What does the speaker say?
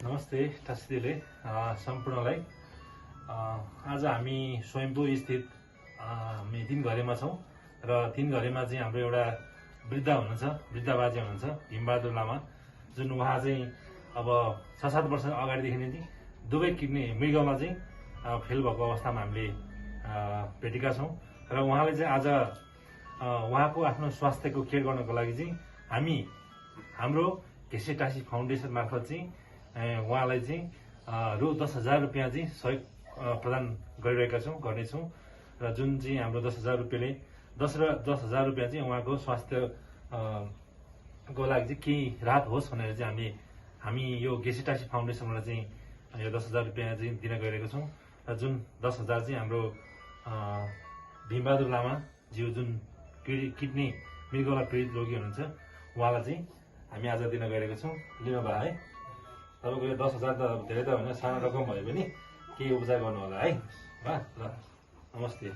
नमस्ते टासीले सम्पूर्णलाई आज हामी स्वयम्भू स्थित हामी 3 घरेमा छौँ र 3 घरेमा चाहिँ हाम्रो एउटा वृद्ध हुनुहुन्छ, वृद्ध बाजे हुनुहुन्छ हिमबहादुर लामा, जुन उहाँ चाहिँ अब 6-7 वर्ष अगाडिदेखि नै दुवै किडनी मृगमा चाहिँ फेल भएको अवस्थामा हामीले भेटेका छौँ र उहाँले चाहिँ आज उहाँको आफ्नो स्वास्थ्यको केयर गर्नको लागि चाहिँ हामी हाम्रो घिसी टासी फाउन्डेसन मार्फत चाहिँ उहाँलाई चाहिँ रु 10,000 रुपियाँ चाहिँ सहयोग प्रदान गरिरहेका छौँ, गर्नेछौँ र जुन चाहिँ हाम्रो 10,000 रुपियाँले 10,000 रुपियाँ चाहिँ उहाँको स्वास्थ्यको लागि चाहिँ केही राहत होस् भनेर चाहिँ हामी यो घिसी टासी फाउन्डेसनबाट चाहिँ यो 10,000 रुपियाँ चाहिँ दिन गइरहेका छौँ र जुन 10,000 चाहिँ हाम्रो भीमबहादुर लामाज्यू जुन किडनी मृगौला पीडित रोगी हुनुहुन्छ उहाँलाई चाहिँ हामी आज दिन गइरहेका छौँ। लिनु भयो है, तपाईँको यो 10,000 त धेरै त होइन, सानो रकम भयो भने केही उपचार गर्नु होला है। ल नमस्ते।